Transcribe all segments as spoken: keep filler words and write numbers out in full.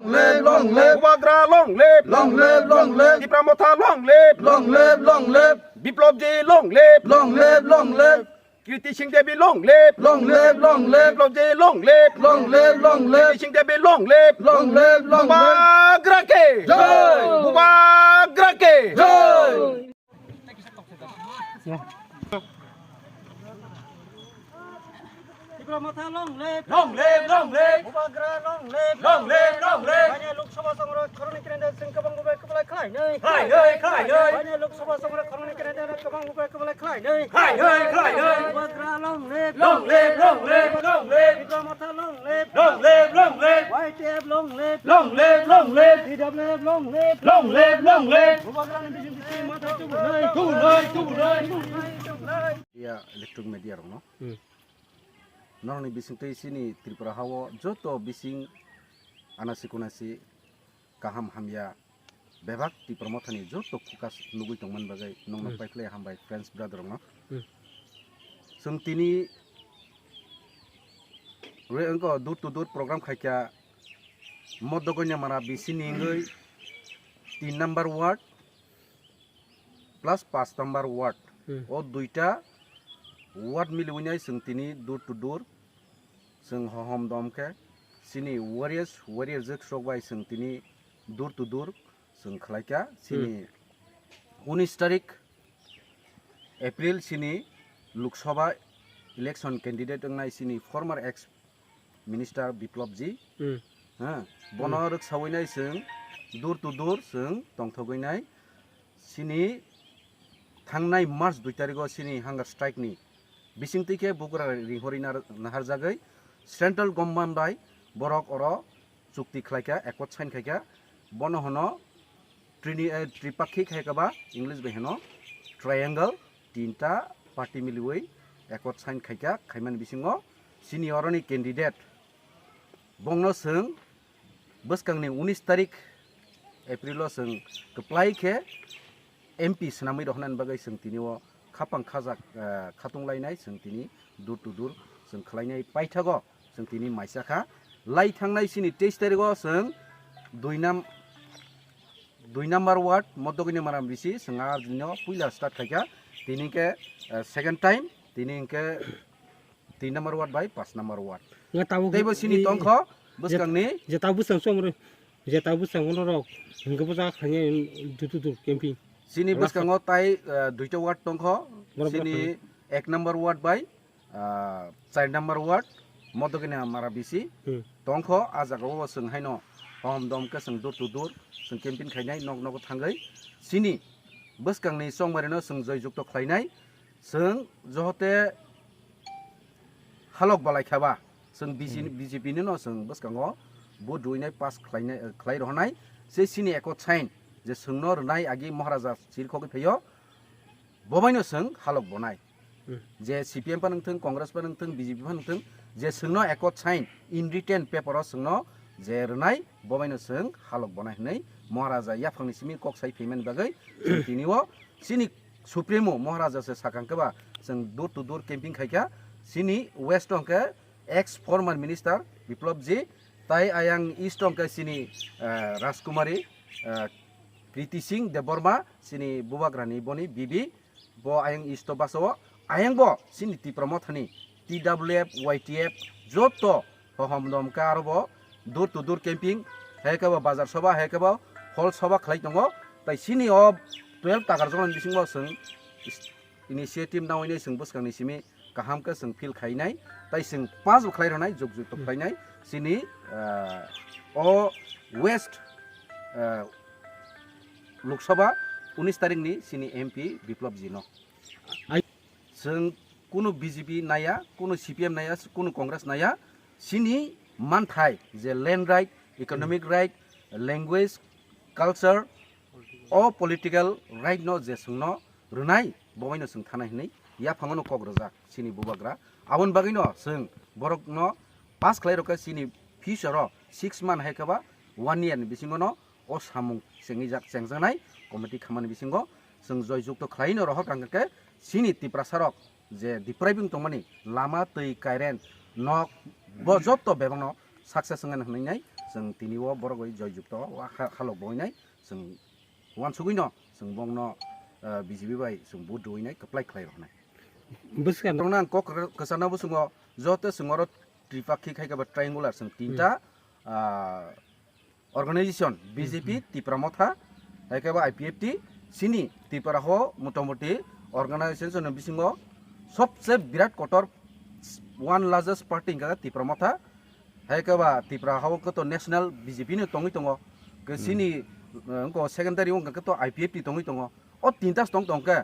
Long live, long live. Bubagra long live. Long live, long live. Tipra Motha long live. Long live, long live. Biplop Ji long live. Long live, long live. Kriti Singh Devi long live. Long live, long live. Biplop Ji long live. Long live, long live. Kriti Singh Devi long live. Long live, long live. Bubagra ke. Jai. Bubagra ke. Jai. Tipra Motha long live. Long live, long live. Bubagra long live. Long live, long live. Bani Lok Sabha songrok khoroknwi kerende chwng kwbang bubai kwplai khlainai. Khlainai, khlainai. Bani Lok Sabha songrok khoroknwi kerende kwbang bubai kwplai khlainai. Khlainai, khlainai. Bubagra long live. Long live, long live, long live. Tipra Motha long live. Long live, long live. Y T F long live. Long live, long live. T W F long live. Long live, long live. Bubagrani bising bising motha tubunai. Tubunai, tubunai. Iya, electronic media rokno. Hmm. Norokni bisingtwi chini Tripura hao joto bising anasi kunasi kaham hamya bebak Tipra Mothani joto focus nugwi tongmani bagwi nokno Hmm. paikhlai hambai friends brother rokno. Hmm. Chwng tini re wngkha door to door program khaikha Modogoi Namara bisini wngwi tin number ward plus panch number ward. Hmm. O duita ward miliwi nai chwng tini door to door chwng hohom dom khe chini warriors, warrior jwk sok bai chwng tini door to door chwng khlaikha. Chini Hmm. unis tarik April chini Lok Sabha election candidate wngnai chini former ex minister Biplop Ji. Hmm. Ha, bono Hmm. rwksawi nai chwng door to door chwng tongthogwi nai. Chini thangnai March dui tarigo chini hunger strike ni bisingtwi khe bugra ringhorwi nar-, naharjagwi central government bai borok oro chukti khlaikha, accord sign khaikha. Bono hono trini-, eh, tripakhik hai khe ba English bai hino triangle, tinta party miliwi accord sign khaikha, khaimani bisingo chini oroni candidate bongno chwng bwskangni unis tarik April o chwng kwplai khe M P swnamwi rohornani bagwi chwng tini o khapang khajak, eh, khatung lainai chwng tini door to door chwng khlainai paithago chwng tini maisa kha. Lai thangnai chini teis tarigo chwng dui nam-, dui number ward Modogini Maram bisi chwng a dino puila start khaikha. Tini hwnkhe, eh, second time, tini hwnkhe tin number ward bai panch number ward. Nga tabuk Teibo chini i-, tongkho je-, bwskangni je tabuk bwskang chwng rw-, je tabuk bwskang ono rok hwnkhe bo jaga khlainai dutu dur camping. Chini Last bwskango tai, ah, duita ward tongkho. Borok chini borok ek number ward bai, ah, char number ward, Modogini Mara bisi Hmm. tongkho. A jaga o chwng haino hom dom khe chwng door to door chwng camping khainai nok nogo thangwi. Chini bwskangni chongmarino chwng joy jukto khlainai. Chwng johote halok balai kha ba, chwng B J P, Hmm. B J P ni no chwng bwskango vote rwinai pass khlainai, khlai rohornai. Se chini accord sign je chwngno rwnai agi Maharaja chirkhogwi phaio, bobaino chwng halok bonai. Hmm. Je C P M pha nangthwng, Congress pha nangthwng, B J P pha nangthwng, je chwngno accord sign in written paper o chwngno je rwnai, bobaino chwng halok bonai hwnwi Maharaja yaphangni simi kok sai phaimani bagwi chwng tini o chini Supremo Maharaja se sakang khe ba chwng door to door camping khai kha. Chini West hwnkhe ex former minister Biplop Ji, tai ayang East hwnkhe chini, eh, Rajkumari, eh, Kriti Singh Debbarma, chini Bubagrani boni bibi, bo ayang East o basa o, ayang bo chini Tipra Mothani T W F, Y T F joto hohom dom khe aro bo door to door camping, hai khe bo bazar soba, hai khe bo hall soba khlai tongo. Tai chini o twelve takar jona ni bisingo chwng initiative nawi nai chwng bwskangni simi kaham khe chwng feel khainai, tai chwng pass bo khlai rwnai, jukjukto Hmm. khlainai chini, ah, o West, ah, Lok Sabha unis tarikni chini M P Biplop Ji no. Ai- Chwng kunu B J P naiya, kunu C P M naiya, kunu Congress naiya, chini manthai je land right, economic right, language, culture, o political right no je chwngno rwnai, bobaino chwng thanai hwnwi yaphango no kok rwjak chini Bubagra. Aboni bagwino chwng borokno pass khlai rwkha chini future o six month hai khe ba one year ni bisingo no o samung chengijak, chengjaknai committee khamani bisingo chwng joy jukto khlaino rohor kha hwnkhe chini Tiprasa rok je depriving tongmani lama, twi, current, nok, bo jotto bebakno success wngmani hwnwi nai chwng tini o borok bai joy jukto o ha-, halok bo wngnai, chwng uansugwi no chwng bongno, ah, B J P bai chwng vote rwwi nai kwplai khlai roknai. Bwskango. Norokno ang kok kwchana bwswngo joto chwng oro tripakhik hai khe ba triangular chwng tinta, ah, organization, B J P, Tipra Motha, hai khe ba I P F T, chini Tripura ho motamoti organization ni bisingo sobse birat kotor one largest party hwnkha khe Tipra Motha, hai khe ba Tripura hao khe to national B J P no tongwi tongo, khe chini, eh, wngkha secondary wngkha khe to I P F T tongwi tongo. O tinta tong tong khe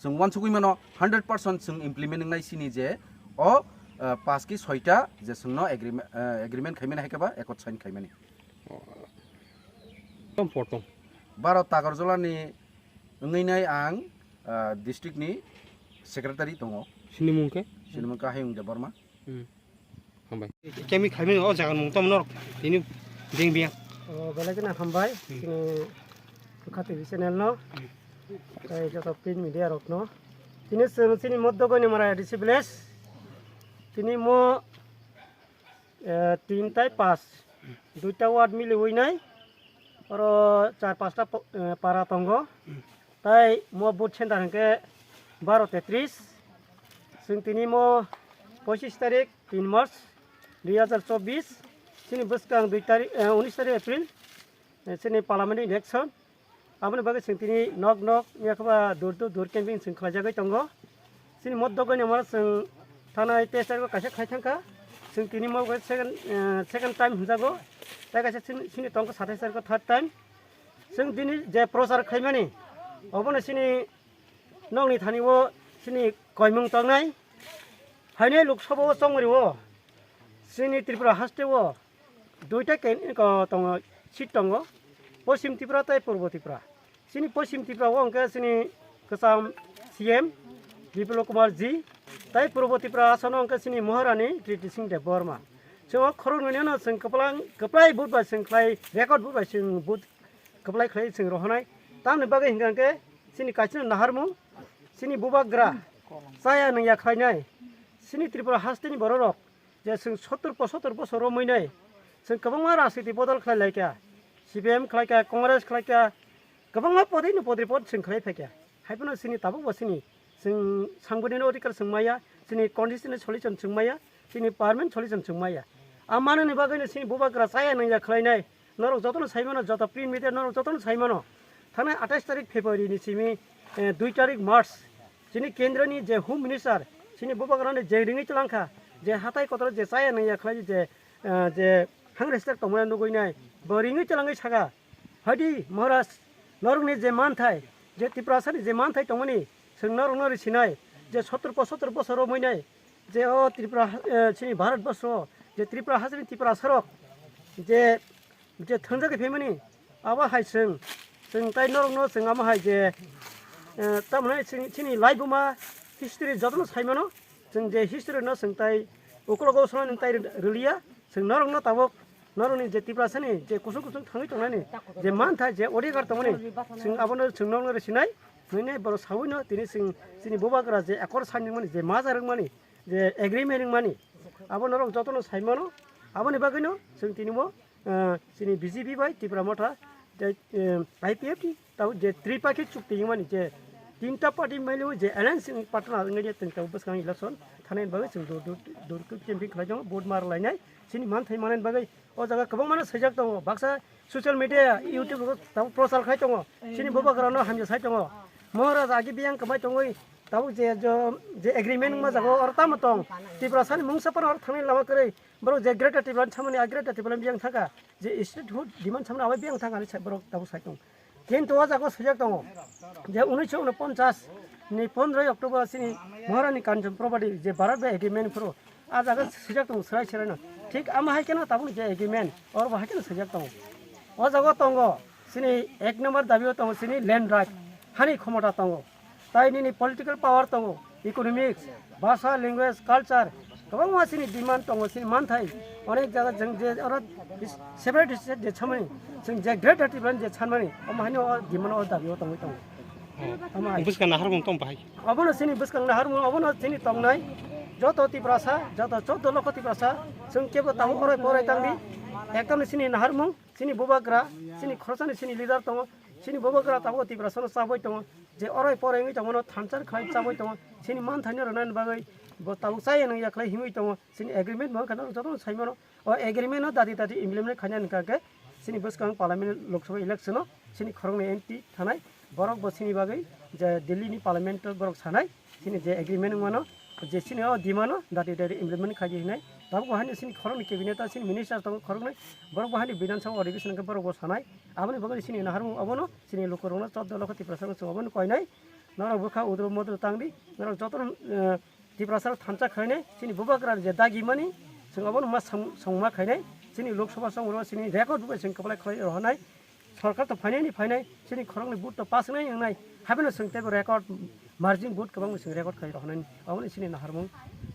chwng uansugwi mano hundred percent chwng implement wngnai chini je o, eh, paanch ki soita je chwngno agreement, eh, agreement khaimani hai khe ba accord sign khaimani. Tom portom. Baro Tagarjola ni wngwi nai ang, ah, district ni secretary tongo. Sinimung khe? Sinimung khe Hayung Debbarma. Hmm. Hambai. Kemi khaimani o jaga mung tom norok tini ding biya. O belai kheno hambai. Hmm. Tini Khati channel no. Hmm. Tei joto print media rok no. Tini chwng chini Moddo Goinamara A D C village. Tini mo eh, tin tai paanch, duita ward miliwi nai, oro char panchta po-, eh, para tongo. Tai mo booth center hwnkhe baro tetris. Chwng tini mo pochis tarik tin March dui hazar chobbish, chini bwskang dui tarik, eh, unis tarik April, eh, chini parliament election. Aboni bagwi chwng tini nok nok yakba dur dur dur camping chwng khlaijagwi tongo. Chini Moddo Goinamara chwng thanai tei chargo kaisa khai thangkha. Chwng tini mo second, eh, second time hwnjago. Tai kaisa chini, chini tongkha sathai chargo third time. Chwng tini je prochar khaimani, obono chini nokni thani o chini koimung tongnai. Phainai Lok Sabha o chongmari o chini Tripura haste o duita ken-, ko tongo, seat tongo, Poschim Tripura tei Purbo Tripura. Chini Poschim Tripura o hwnkhe chini kwcham C M Biplab Kumar Ji tei Purbo Tripura asono hwnkhe chini Maharani Kriti Singh Debbarma. Chwng o khoroknwi no chwng kwplang-, kwplai vote bai chwng khlai, record vote bai chwng vote kwplai khlai chwng rohornai. Tamoni bagwi hwnkha hwnkhe chini kaisano naharmung, chini bubagra chaya nungya khlainai, chini Tripura hasteni bororok je chwng sottor pochottor bosor romwi nai, chwng kwbangma rajniti bodol khlai lai kha, C P M khlai kha, Congress khlai kha, kwbangma podino podri pod chwng khlai phai kha. Hai phano chini tabuk bo chini, chwng sangboidino odhikar chwng maya, chini constitutional solution chwng maya, chini permanent solution chwng maya. A manani bagwino chini bubagra chaya nangya khlainai, norok jotono sai mano, joto print media norok jotono sai mano. Thangnai atais tarik February ni simi, eh, dui tarik March, chini kendroni je Home Minister, chini bubagrani je ringwi twlang kha, je hatai kotor je chaya nangya khlai je, eh, je hang register tongmani nugwi nai, bo ringwi twlangwi saka, "Hadi Maharaj, norokni je manthai, je Tiprasani je manthai tongmani, chwng norokno risinai, je sottor pochottor bosor romwi nai, je o Tripura, eh, chini Bharat borsho, je Tripura hasteni Tiprasarok, je je thwngjagwi phaimani, abo hai chwng, chwng tai norokno chwng amo hai je, eh, tamoni chini, chini laibuma history jotono sai mano, chwng je history no chwng tai uklogo swnamwi tai rwliya, chwng norokno tabuk norokni je Tiprasani je kusung kusung thangwi tongnani je manthai je odhikar tongmani, chwng abono chwng norokno risinai, hwnwi borok sawino tini chwng chini bubagra je akor sanimani je maja rwngmani je agreement rwngmani, abo norok jotono sai mano, aboni bagwino chwng tini bo ah, chini B J P bai Tipra Motha tei, eh, I P F T tabuk je tripakhi chukti wngmani je tinta party mailwi je alliance wngwi partner wngwi je tini tabuk bwskang election thanani bagwi chwng dur dur dur khe campaign khlai tongo, vote mar lainai chini manthai manani bagwi. O jaga kwbangmano swijak tongo, baksa social media, YouTube o tabuk prochar khai tongo, chini bubagrano hamya sai tongo, Maharaj agi biyang kwmai tongwi tabuk je jo-, je agreement wngma jaga o oro tamo tong, Tiprasani mungsa phano oro thangni lama kwrwi. Borok je Greater Tipraland samani, a Greater Tipraland biyang thangkha, je statehood demand samani abo biyang thangkha hinwi sa-, borok tabuk sai tongo. Kintu o jaga o swijak tongo je unisho unoponchas ni pondroi October chini Maharani Kanchan Probadi je Bharat bai agreement phuru a jaga swijak tongo swrai swraino. Thik amo hai kheno tabukni je agreement, oro bo hai kheno swijak tongo. O jaga o tongo chini ek number dabi o tongo chini land right, hani khomota tongo. Tai nini political power tongo, economics, bhasha, language, culture, kwbangma chini demand tongo, chini manthai. Onek jaga chwng je oro separate state je samani, chwng je Greater Tipraland je sanmani, omo haino o demand o dabi o tongwi tongo. Omo hai. Bwskang naharmung tong bahai. Obono chini bwskang naharmung, obono chini tongnai joto Tiprasa, joto choudo lokho Tiprasa, chwng kebo tabuk orai porai tangdi. Ekdom chini naharmung, chini bubagra, chini khoroksa ni chini leader tongo, chini bubagra tabuk Tiprasa no chabwi tongo, je oroi poroi wngwi tongo no thansa khai chabwi tongo, chini manthai no rwnani bagwi bo tabuk chaya nang yakhlai himwi tongo, chini agreement bo khana joto no sai mano, o agreement no dati dati implement khaina hwnkha khe chini bwskang parliament Lok Sabha election no chini khoroknwi M P thanai borok bo chini bagwi je Delhi ni parliament o borok sanai. Chini je agreement wngmano, je chini o demand no dati dati implement khaidi hinai. Tabuk bo haino chini khoroknwi cabinet o chini minister tongo khoroknwi, borok bo haino Bidhan Sabha adhibeshon hwnkhe borok bo sanai. Aboni bagwi chini naharmung obono chini lukurokno choddo lokho Tiprasa chwng obono koinai. Norok bwkha udro modro tangdi, norok jotono, eh, Tiprasa thansa khainai, chini bubagra je dagi mani, chwng obono ma song-, songma khainai, chini Lok Sabha songro chini record bo chwng kwplai khlai rohornai. Sorkar to phainai ni phainai, chini khoroknwi vote to pass wngnai wngnai. Haibeno chwng teibo record, margin vote kwbangma chwng record khai rohornani. Aboni chini naharmung.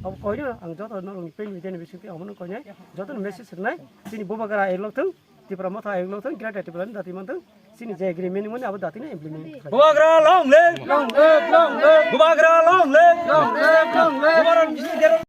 Abo koino ang joto norokni print media ni bisingtwi abono koinai, jotono message rwnai. Chini bubagra ayuk lokthung, Tipra Motha ayuk lokthung, Greater Tipraland dati manthung. Chini je agreement wngmani abo dati no implement khlai. Bubagra long live! Long live, long live! Bubagra long live!